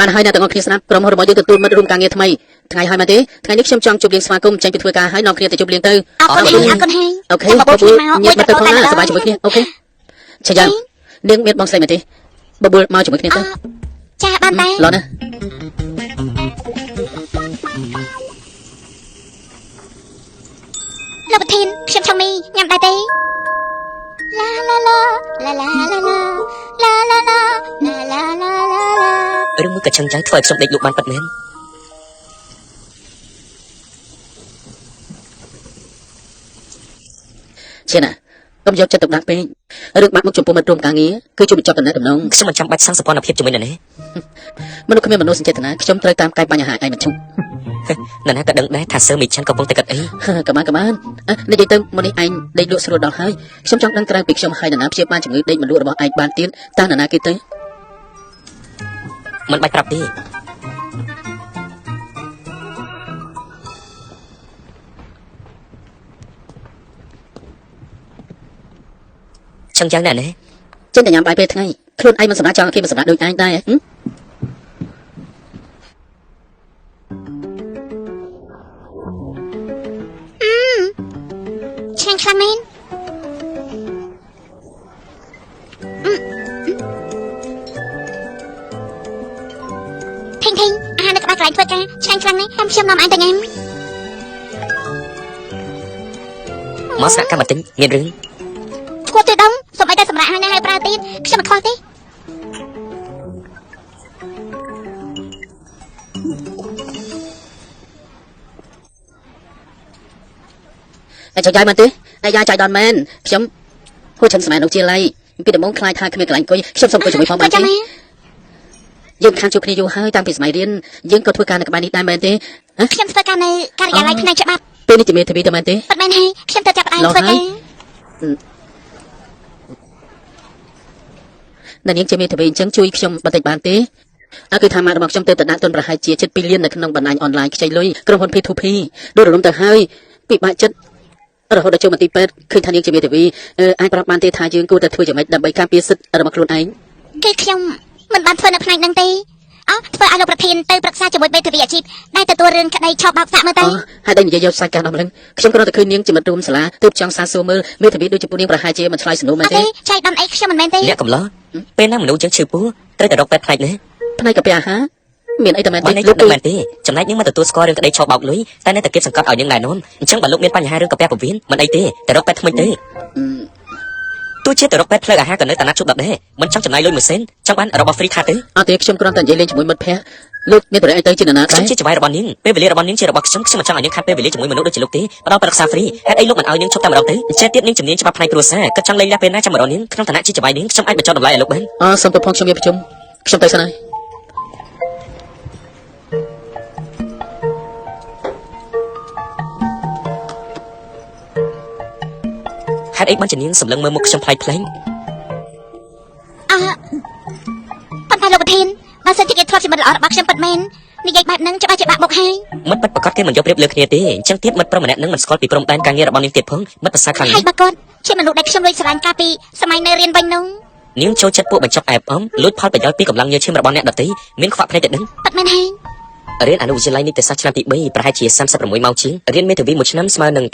បានហើយអ្នកទាំងអស់គ្នាស្ដាប់ក្រុមហ៊ុនរបស់យើងទទួលមិត្តរួមការងារថ្មីថ្ងៃហើយមែនទេថ្ងៃនេះខ្ញុំចង់ជប់លៀងស្វាគមន៍ចេញពីធ្វើការហើយនាំគ្នាទៅជប់លៀងទៅ អរគុណហើយអរគុណហើយ OK ចាំបបួលខ្ញុំមក ញាតិមកទៅផងណា មួយ សប្បាយជាមួយគ្នា OK ឆាយ៉ានាងមានបងស្រីមែនទេបបួលមកជាមួយគ្នាទៅ ចាបានតែ ឡណា លោកប្រធានខ្ញុំឆុងមីញ៉ាំដែរទេឡាឡាឡាឡាឡាឡាឡាឡាឡាឡាឡាឡាឡាឡា រឿងមួយក៏ឆឹងចៅធ្វើឲ្យខ្ញុំដេកលក់បានពិតមែន ឈៀនណាកុំយកចិត្តទុកដាក់ពេករឿងបាក់មុខចំពោះមិត្តរួមការងារគឺជាបញ្ចប់តំណែងតំណង ខ្ញុំមិនចាំបាច់សាងសម្ព័ន្ធភាពជាមួយនរណា មនុស្សគ្មានមនោសញ្ចេតនាខ្ញុំត្រូវតាមកែបញ្ហាឯងមិនឈប់ នរណាក៏ដឹងដែរថាសើមីឆាន់កំពុងតែគិតអី ក៏បានក៏បាននិយាយទៅមុននេះឯងដេកលក់ស្រួលដល់ហើយខ្ញុំចង់ដឹងក្រៅពីខ្ញុំហើយនរណាព្យាបាលជំងឺដេកមិនលក់របស់ឯងបានទៀតតើនរណាគេទៅ មិនបាច់ប្រាប់ទេឆឹងយ៉ាងណាណា ចេញតែញ៉ាំបាយពេលថ្ងៃខ្លួនឯងមិនសម្រាប់ចង់ឲ្យគេមិនសម្រាប់ដូចឯងដែរហឹម ឆ្ងាញ់ខ្លាំងមែនធីងធីងអាហារនៅក្បែរកន្លែងធ្វើការឆ្ងាញ់ខ្លាំងណាស់តាមខ្ញុំនាំឯងទៅញ៉ាំ មកស្នាក់កម្មទិញមានរឿង ឈួតទេដឹងសូមឲ្យតែសម្រាប់ហើយណាហើយប្រើទៀតខ្ញុំមិនខ្វល់ទេ ឯងចង់យាយមែនទេឯងយាយចាយដល់មែនខ្ញុំហួចឆិនសម័យនោះជាឡៃពីដំបូងខ្លាចថាគ្មានកន្លែងអង្គុយខ្ញុំសូមអង្គុយជាមួយផងបានទេ ចាំណា យើងខានជួបគ្នាយូរហើយតាំងពីសម័យរៀនយើងក៏ធ្វើការនៅក្បែរនេះដែរមែនទេហ៎ ខ្ញុំធ្វើការនៅការិយាល័យផ្នែកច្បាប់ ពេលនេះជាមេធាវីទៅមែនទេ ពិតមែនហើយខ្ញុំទៅចាប់ផ្ដើម ឡោះ ធ្វើ ហើយ ការ នៅនាងជាមេធាវីអញ្ចឹងជួយខ្ញុំបន្តិចបានទេអើគឺថាម៉ាក់របស់ខ្ញុំទៅតដាក់ទុនប្រហែលជាជិត2លាននៅក្នុងបណ្ដាញអនឡាញខ្ចីលុយក្រុមហ៊ុន P2P ដូចរលំទៅហើយពិបាកចិត្តរហូតដល់ចូលមន្ទីរពេទ្យឃើញថានាងជាមេធាវីអាចប្រាប់បានទេថាយើងគួរតែធ្វើយ៉ាងម៉េចដើម្បីការពារសិទ្ធិរបស់ខ្លួនឯង គឺខ្ញុំមិនបានធ្វើនៅផ្នែកហ្នឹងទេអោះធ្វើឲ្យលោកប្រធានទៅប្រឹក្សាជាមួយមេធាវីអាជីពដែលទទួលរឿងក្តីឆោបបោកសាក់មើលទៅ អូហើយតែនិយាយយកសាច់ការដល់ម្លឹងខ្ញុំគ្រាន់តែឃើញនាងជាមិត្តរួមសាលាទើបចង់សាកសួរមើលមេធាវីដូចជាពួកនាងប្រហែលជាមិនឆ្លើយសំណួរមែ អត់ នទេ ទេចៃដន្យអីខ្ញុំមិនមែនទេ អ្នកកំឡោះពេលណាមនុស្សយើងឈឺពោះត្រូវតែរកពេទ្យផ្នែកណា ផ្នែកកាពះអាហារមានអីតែមែន បើនេះ ទេលោក ដឹងមែនទេចំណែកនាងមិនទទួលស្គាល់រឿងក្តីឆោបបោកលុយតែនៅតែគៀបសង្កត់ឲ្យនាងណែនាំអញ្ចឹងបើលោកមានបញ្ហារឿងកាពះពោះវៀនមិនអីទេតែរកពេទ្យថ្មីទេទោះជាទៅរកពេទ្យផ្លូវអាហារក៏នៅតែណាត់ជួបដដែលមិនចង់ចំណាយលុយមួយសេនចង់បានរបស់ free ថាទេ អត់ទេខ្ញុំគ្រាន់តែនិយាយលេងជាមួយមិត្តភ័ក្តិលោកមានតរៈអីទៅជានរណាដែរ ខ្ញុំជាចៅហ្វាយរបស់នាងពេលវេលារបស់នាងជារបស់ខ្ញុំខ្ញុំមិនចង់ឲ្យនាងខាត់ពេលវេលាជាមួយមនុស្សដូចជាលោកទេផ្ដល់ប្រឹក្សា free ហេតុអីលោកមិនឲ្យនាងឈប់តែម្ដងទៅចេះទៀតនាងជំនាញច្បាប់ផ្នែកគ្រួសារគាត់ចង់លេងលះពេលណាចាំមករកនាងក្នុងឋានៈជាចៅហ្វាយនាងខ្ញុំអាចបញ្ចុះតម្លៃឲ្យលោកបាន អសូមទៅផងខ្ញុំមានប្រជុំខ្ញុំទៅសិនហើយ ហេតុអីបានជានាងសម្លឹងមើលមុខខ្ញុំប្លែកផ្លែង អើប៉ុន្តែលោកប្រធានបើសិនជាគេធ្លាប់ជាមិត្តល្អរបស់ខ្ញុំពិតមែននិយាយបែបហ្នឹងច្បាស់ជាបាក់មុខហើយ មិត្តពិតប្រាកដគេមិនយកប្រៀបលើគ្នាទេអញ្ចឹងទៀតមិត្តប្រុសម្នាក់នឹងមិនស្គាល់ពីព្រំដែនការងាររបស់នាងទៀតផងមិត្តប្រសើរខ្លាំងណាស់ ហើយបើគាត់ជាមនុស្សដែលខ្ញុំលួចស្រឡាញ់កាលពីសម័យនៅរៀនវិញនោះ នាងចូលចិត្តពួកបញ្ចុកអែបអមលួចផលប្រយោជន៍ពីកម្លាំងញើសឈាមរបស់អ្នកដទៃមានខ្វាក់ភ្នែកទៅដឹង ពិតមែនហើយ រៀនអនុវិទ្យាល័យនីតិសាស្ត្រឆ្នាំទី3ប្រហែលជា36ម៉ោងជាងរៀនមេធាវីមួយឆ្នាំស្មើនឹង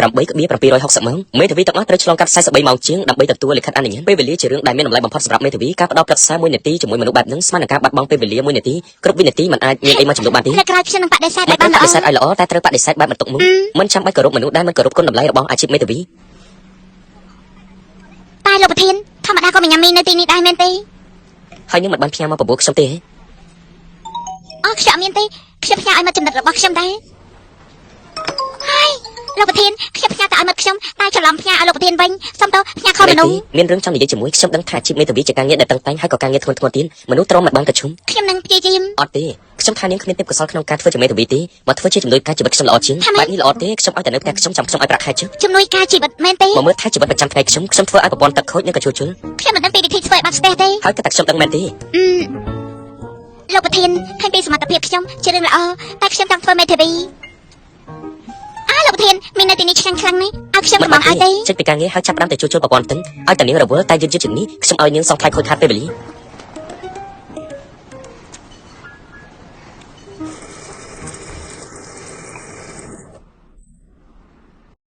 8.760ម៉ោងមេធាវីទាំងអស់ត្រូវឆ្លងកាត់43ម៉ោងជាងដើម្បីទទួលលិខិតអនុញ្ញាតពេលវេលាជារឿងដែលមានតម្លៃបំផុតសម្រាប់មេធាវីការផ្ដល់ប្រឹក្សា1នាទីជាមួយមនុស្សបែបហ្នឹងស្មើនឹងការបាត់បង់ពេលវេលា1នាទីគ្រប់វិនាទីមិនអាចមានអីមកជំនួសបានទេ លើកក្រោយខ្ញុំនឹងបដិសេធ មិន ឲ្យបានល្អ ត្រូវបដិសេធឲ្យល្អតែត្រូវបដិសេធបែបមិនទុកមុខមិនចាំបាច់គោរពមនុស្សដែលមិនគោរពគុណតម្លៃរបស់អាជីពមេធាវី តែលោកប្រធានធម្មតាក៏មិនញ៉ាំមីនៅទីនេះដែរមែនទេ ហើយនឹងមិនបានផ្ញើមកបបួលខ្ញុំទេ អូខ្ញុំអត់មានទេខ្ញុំផ្ញើឲ្យមិត្តចំណិតរបស់ខ្ញុំដែរហើយលោកប្រធានខ្ញុំផ្ញើតែឲ្យមិត្តខ្ញុំតែច្រឡំផ្ញើឲ្យលោកប្រធានវិញសុំទោសផ្ញើខុសមនុស្ស មានរឿងចង់និយាយជាមួយខ្ញុំដឹងថាអាជីពមេធាវីជាការងារដែលតឹងតែងហើយក៏ការងារធ្ងន់ធ្ងរទៀតមនុស្សទ្រាំមិនបានកញ្ឈុំ ខ្ញុំនឹងព្យាយាម អត់ទេខ្ញុំថានាងគ្មានទេពកោសលក្នុងការធ្វើជាមេធាវីទេមកធ្វើជាជំនួយការជីវិតខ្ញុំល្អជាងបែបនេះល្អទេខ្ញុំឲ្យតែនៅផ្ទះខ្ញុំចាំខ្ញុំឲ្យប្រាក់ខែជិះ ជំនួយការជីវិតមែនទេ មកមើលថាជីវិតប្រចាំថ្ងៃខ្ញុំខ្ញុំធ្វើឲ្យប្រព័ន្ធទឹកខូចនិងក៏ជួសជុល ខ្ញុំមិនដឹងពីវិធីធ្វើឲ្យបាត់ស្ទះទេ ហើយក៏តែខ្ញុំដឹងមែនទេ អឺលោកប្រធានឃើញពីសមត្ថភាពខ្ញុំជារឿងល្អតែខ្ញុំចង់ធ្វើមេធាវីអើលោកប្រធានមាននៅទីនេះឆ្ងាញ់ខ្លាំងណាស់ឲ្យខ្ញុំកំងឲ្យទេ ចេញពីការងារហើយចាប់ផ្ដើមតែជួសជុលប្រព័ន្ធទឹកឲ្យតែនាងរវល់តែយឺតយឺតជាងនេះខ្ញុំឲ្យនាងសងថ្លៃខូចខាតពេលវេលា ។